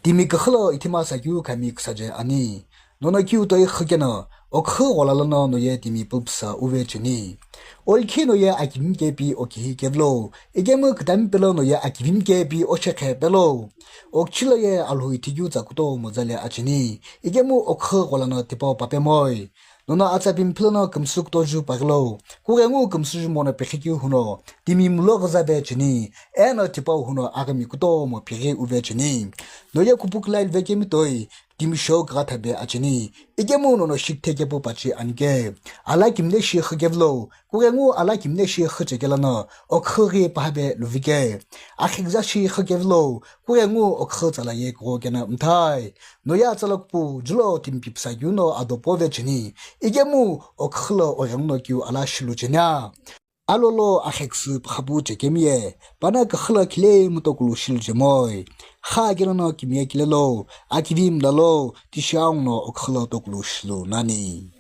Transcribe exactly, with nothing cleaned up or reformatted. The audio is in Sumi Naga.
Timi küxü lo ithima sakeu khami küsaje ani. Nono kiu toi xükeno, oküxü ghola lono noye timi pulpsa uve cheni. Olkhi noye akivimi kepi okihi kevilo, ikemu kütami pelo noye akivimi kepi oshekhe pelo. Okchilo ye alhou ithikeu tsa kutomo zale acheni, ikemu oküxü ghola no tipau papemoi. Nono atsa pimi philo no kümsü kutoju pagilo, kughengu kümsüju mono pekhikeu huno, timi mulo ghüzave cheni, eno tipau huno aghimi kutomo pighi uve cheni. Noye kupu külai luve kemi toi, timi shou kaghathabe acheni, ikemu nono shikithe kepu pachi anike. Ala kimle shi xükevilo, kughengu ala kimle shi xüchekelo no, oküxü ghi pahabe luvike. Axi küza shi xükevilo, kughengu oküxü tsala ye kugho kena mthai. Noye atsala kupu julo timi pipsa keu no ado pove cheni, ikemu oküxü lo oghengu no kiu ala shilu chenia. Alolo axeküsü püxapu chekemi ye, pana küxü lo khile mutokulu shilu chemoi. Xa kelo no kimiye kilelo, akivi mlalo, tishi aung no oküxü lo tokulu shilu nani.